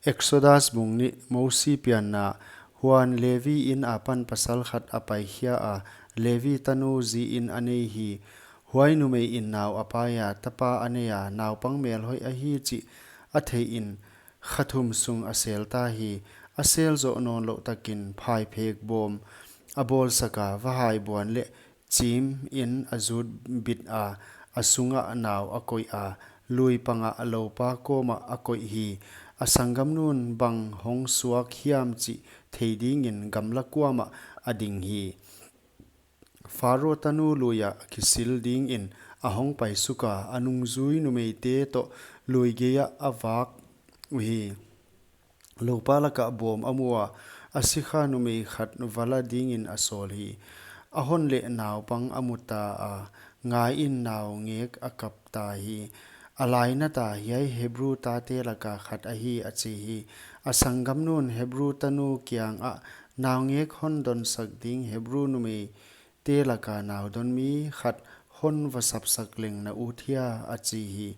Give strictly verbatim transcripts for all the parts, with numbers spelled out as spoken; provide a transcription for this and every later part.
Exodus bung nih. Mosi pianna. Huan Levi inn apan pasal khat a paikhia a, Levi tanu zi inn a nei hi. Huai numei in nau a pai a, tapa a nei a, naupang melhoih ahi chih a theihin kha thum sung a sel ta hi. A sel zoh nawn louh takin phaiphek bawm a bawlsak a, vahai buan leh chim in a zut bit a, a sungah nau a koih a, lui pangah a loupa kawmah a koih hi. A sanggamnu'n bang hong suak hiam chih thei dingin gamla kuamah a ding hi. Pharo tanu lui ah kisil dingin a hong pai suk a, a nungzui numeite toh lui gei ah a vak uhi. Loupa lakah bawm a mu a, a sikha numei khat va la dingin a sawl hi. A hon leh naupang a mu ta a, ngai in, naungek a kap ta hi. A lainat a, hiai Hebru tate laka khat ahi, a chi hi. A sanggamnu'n Hebru tanu kiangah, naungek hon donsak ding Hebru numei te laka nau don mi khat hon va sapsak leng na ut hia, a chi hi.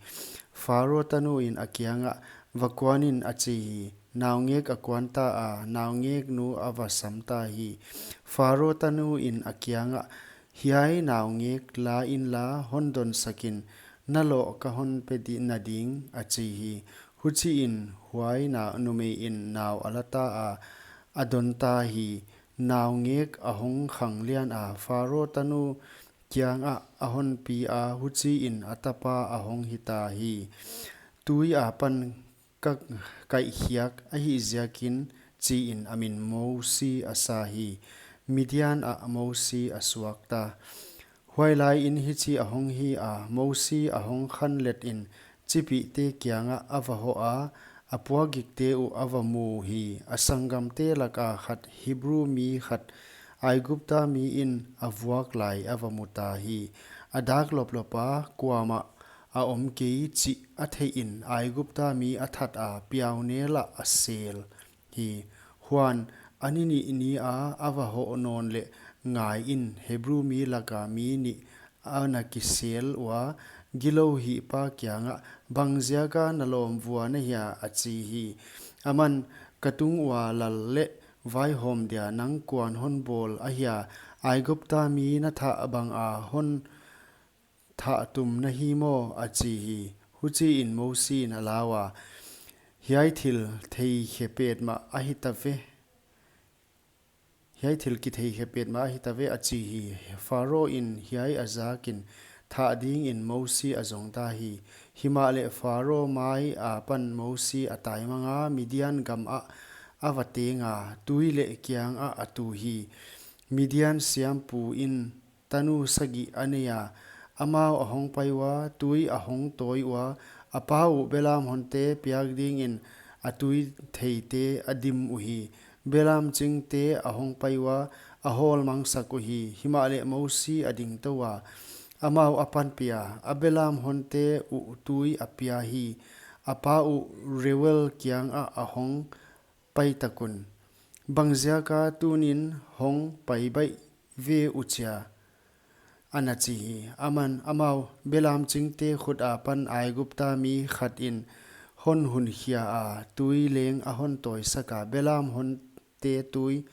Pharo tanu in a kiangah, va kuan in, a chi hi. Naungek a kuan ta a, naungek nu a va sam ta hi. Pharo tanu in a kiangah, hiai naungek la inla hon donsak in, na loh ka hon pe di-, na ding, a chi hi. Huchiin huai na numei in nau a la ta a, a don ta hi. Naungek a hong khang lian a, Pharo tanu kiangah a hon pi a, huchiin a tapa a hong hi ta hi. Tui apan ka kaihkhiak ahih ziakin, chiin a min Mosi a sa hi. Midian ah Mosi a suak ta. Huailai in hichi a hong hi a, Mosi a hong khan let in chipihte kiangah a va hoh a, a puakgikte uh a va mu hi. A sanggamte laka khat, Hebru mi khat, Aigupta mi in a vuak lai a va mu ta hi. A dak loplop a, kuamah a om kei chih a theihin Aigupta mi a that a, piaunel ah a sel hi. Huan a ni nih ni a a va hoh nawn leh, ngai in, Hebru mi laka mi nih a na kisel ua, gilou hihpa kiangah, bang ziaka na lawm vua na hia, a chi hi. Aman, ka tung ua lal leh vaihawm dia nang kuan hon bawl ahia, Aigupta mi na thah banga hon thah tum na hi maw, a chi hi. Huchiin Mosi in a lau a, hiai thil thei khe petmah ahi ta ve. Hiai thil kithei khe petmah ahi ta ve, a chi hi. Pharo in hiai a zakin thah dingin Mosi a zong ta hi. Himahleh Pharo mai apan Mosi a taimang a, Midian gam ah a va teng a, tui leh kiangah a tu hi. Midian siampu in tanu sagih a nei a, amau a hong pai ua, tui a hong tawi ua, a pa uh belam honte piak dingin a tui theite a dim uhi. Belam chingte a hong pai ua, a hawl mangsak uhi. Himahleh Mosi a ding tou a, amau a panpih a, a belam honte uh tui a pia hi. A pa uh Reuel kiangah a hong pai tak un, bang ziaka tunin hong pai baih ve uh chia, a na chi hi. Aman, amau belam chingte khut apan Aigupta mi khat in hon hun khia a, tui leng a hon tawisak a, belam honte tui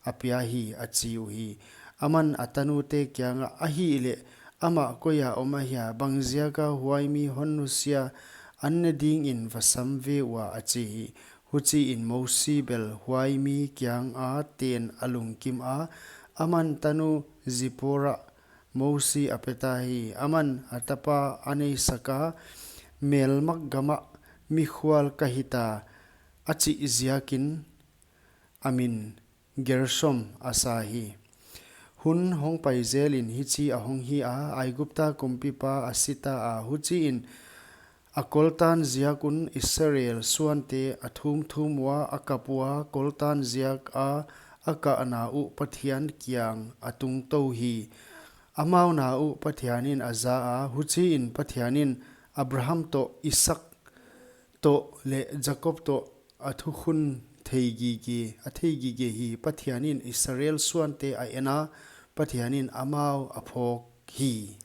a pia hi, a chi uhi. Aman a tanute kiangah, ahihleh amah koi a om ahia, bang ziaka huai mi hon nusia an ne dingin va sam ve ua, a chi hi. Huchiin Mosi bel huai mi kianga ten a lungkim a, aman tanu Zipporah Mosi a pe ta hi. Aman a tapa a neisak a, melmak gamah mikhual ka hi ta, a chih ziakin a min Gershom a sa hi. Hun hong pai zelin hichi a hong hi a, Aigupta kumpipa a si ta a, huchiin a koltan ziak un Israel suante a thumthum ua, a kap ua, koltan ziak a a kahna uh Pathian kiang a tung tou hi. Amau na uh Pathianin a za a, huchiin Pathianin Abraham toh, Isaak toh leh Jakob toh a thukhun thei gige, a thei gige hi. Pathianin Israel suante a en a, Pathianin amau a phawk hi.